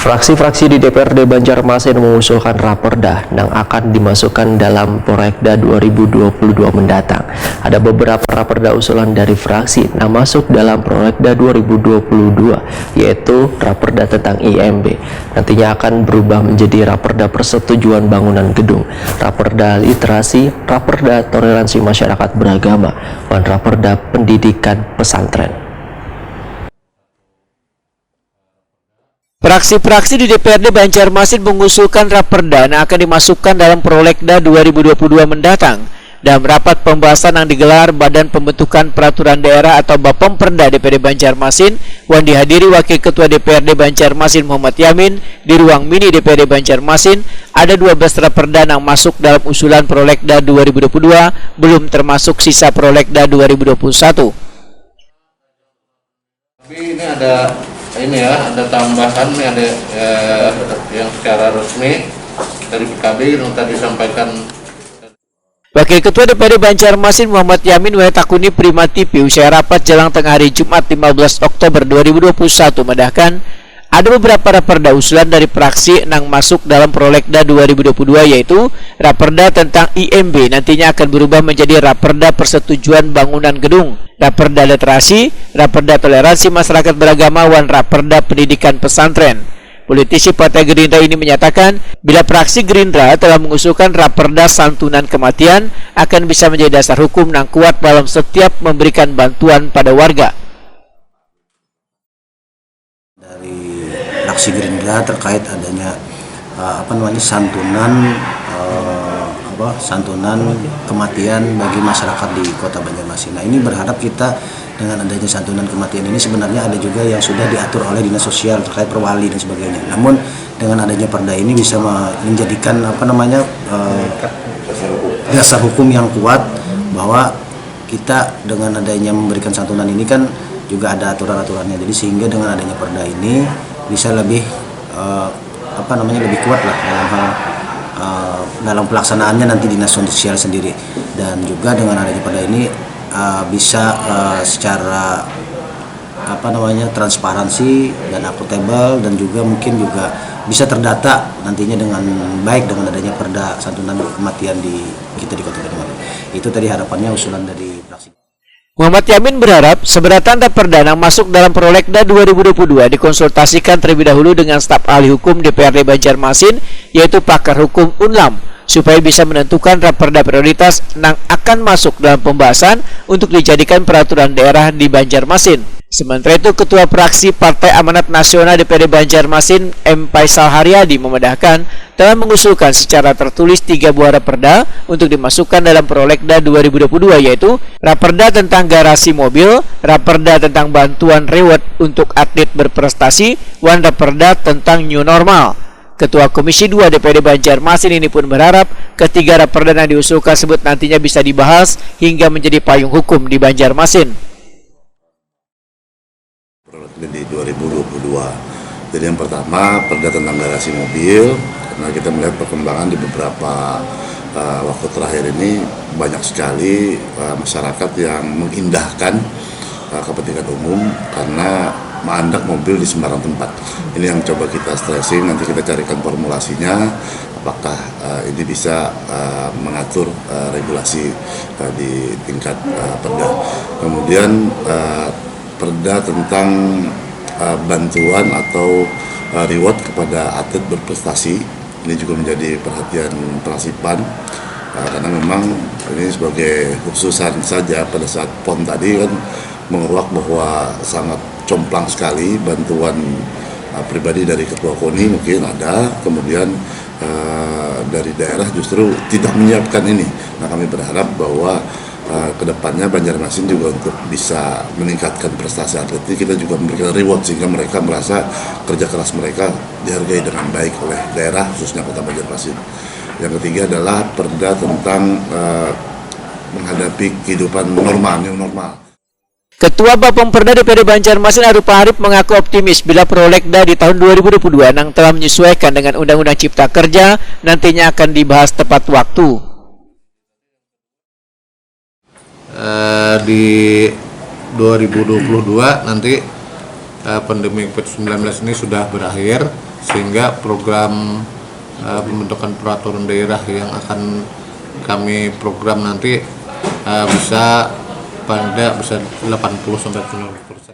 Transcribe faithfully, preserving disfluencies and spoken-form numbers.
Fraksi-fraksi di D P R D Banjarmasin mengusulkan raperda nang akan dimasukkan dalam Prolegda dua ribu dua puluh dua mendatang. Ada beberapa raperda usulan dari fraksi nang masuk dalam Prolegda dua ribu dua puluh dua, yaitu raperda tentang I M B. Nantinya akan berubah menjadi raperda persetujuan bangunan gedung, raperda literasi, raperda toleransi masyarakat beragama, wan raperda pendidikan pesantren. Fraksi-fraksi di D P R D Banjarmasin mengusulkan raperda yang akan dimasukkan dalam Prolegda dua ribu dua puluh dua mendatang. Dalam rapat pembahasan yang digelar Badan Pembentukan Peraturan Daerah atau Bapemperda D P R D Banjarmasin, wan dihadiri Wakil Ketua D P R D Banjarmasin Muhammad Yamin di ruang mini D P R D Banjarmasin, ada dua belas raperda yang masuk dalam usulan Prolegda dua ribu dua puluh dua, belum termasuk sisa Prolegda dua ribu dua puluh satu. Tapi ini ada ini ya, ada tambahan nih, ada eh, yang secara resmi dari P K B yang tadi disampaikan. Wakil Ketua D P R D Banjarmasin Muhammad Yamin wayah takuni Prima T V usai rapat jalang tengah hari Jumat lima belas Oktober dua ribu dua puluh satu madahkan, ada beberapa raperda usulan dari praksi nang masuk dalam Prolegda dua ribu dua puluh dua, yaitu raperda tentang I M B nantinya akan berubah menjadi raperda persetujuan bangunan gedung, raperda literasi, raperda toleransi masyarakat beragama, wan raperda pendidikan pesantren. Politisi Partai Gerindra ini menyatakan, bila praksi Gerindra telah mengusulkan raperda santunan kematian akan bisa menjadi dasar hukum nang kuat dalam setiap memberikan bantuan pada warga. Dari praksi Gerindra terkait adanya uh, apa namanya santunan uh, apa santunan kematian bagi masyarakat di Kota Banjarmasin. Nah, ini berharap kita dengan adanya santunan kematian ini sebenarnya ada juga yang sudah diatur oleh dinas sosial terkait perwali dan sebagainya. Namun dengan adanya perda ini bisa menjadikan apa namanya uh, dasar hukum yang kuat bahwa kita dengan adanya memberikan santunan ini kan juga ada aturan-aturannya. Jadi sehingga dengan adanya perda ini bisa lebih uh, apa namanya lebih kuat lah dalam hal uh, dalam pelaksanaannya nanti dinas sosial sendiri. Dan juga dengan adanya perda ini uh, bisa uh, secara apa namanya transparansi dan akuntabel dan juga mungkin juga bisa terdata nantinya dengan baik dengan adanya perda santunan kematian di kita di Kota Banyuwangi. Itu tadi harapannya usulan dari fraksi. Muhammad Yamin berharap seberatan raperda yang masuk dalam Prolegda dua ribu dua puluh dua dikonsultasikan terlebih dahulu dengan staf ahli hukum D P R D Banjarmasin, yaitu pakar hukum Unlam, supaya bisa menentukan raperda prioritas yang akan masuk dalam pembahasan untuk dijadikan peraturan daerah di Banjarmasin. Sementara itu, Ketua Praksi Partai Amanat Nasional D P R D Banjarmasin, M Faisal Haryadi, memedahkan telah mengusulkan secara tertulis tiga buah raperda untuk dimasukkan dalam Prolegda dua ribu dua puluh dua, yaitu raperda tentang garasi mobil, raperda tentang bantuan reward untuk atlet berprestasi, wan raperda tentang new normal. Ketua Komisi dua D P R D Banjarmasin ini pun berharap ketiga raperda yang diusulkan tersebut nantinya bisa dibahas hingga menjadi payung hukum di Banjarmasin. Di dua ribu dua puluh dua. Jadi yang pertama perda tentang garasi mobil, karena kita melihat perkembangan di beberapa uh, waktu terakhir ini banyak sekali uh, masyarakat yang mengindahkan uh, kepentingan umum karena maandak mobil di sembarang tempat. Ini yang coba kita stressing, nanti kita carikan formulasinya apakah uh, ini bisa uh, mengatur uh, regulasi uh, di tingkat uh, perda. Kemudian uh, perda tentang uh, bantuan atau uh, reward kepada atlet berprestasi. Ini juga menjadi perhatian Prasipan uh, karena memang ini sebagai khususan saja pada saat pon tadi kan mengeruak bahwa sangat complang sekali bantuan uh, pribadi dari ketua koni mungkin ada, kemudian uh, dari daerah justru tidak menyiapkan ini. Nah, kami berharap bahwa uh, kedepannya Banjarmasin juga untuk bisa meningkatkan prestasi atlet ini, kita juga memberikan reward sehingga mereka merasa kerja keras mereka dihargai dengan baik oleh daerah, khususnya Kota Banjarmasin. Yang ketiga adalah perda tentang uh, menghadapi kehidupan normal, new normal. Ketua Bapemperda D P R D Banjarmasin Arupa Arip mengaku optimis bila Prolegda di tahun dua ribu dua puluh dua yang telah menyesuaikan dengan Undang-Undang Cipta Kerja nantinya akan dibahas tepat waktu. Eh, di dua ribu dua puluh dua nanti eh, pandemi covid sembilan belas ini sudah berakhir. sehingga program uh, pembentukan peraturan daerah yang akan kami program nanti uh, bisa paling tidak bisa delapan puluh sampai sembilan puluh persen.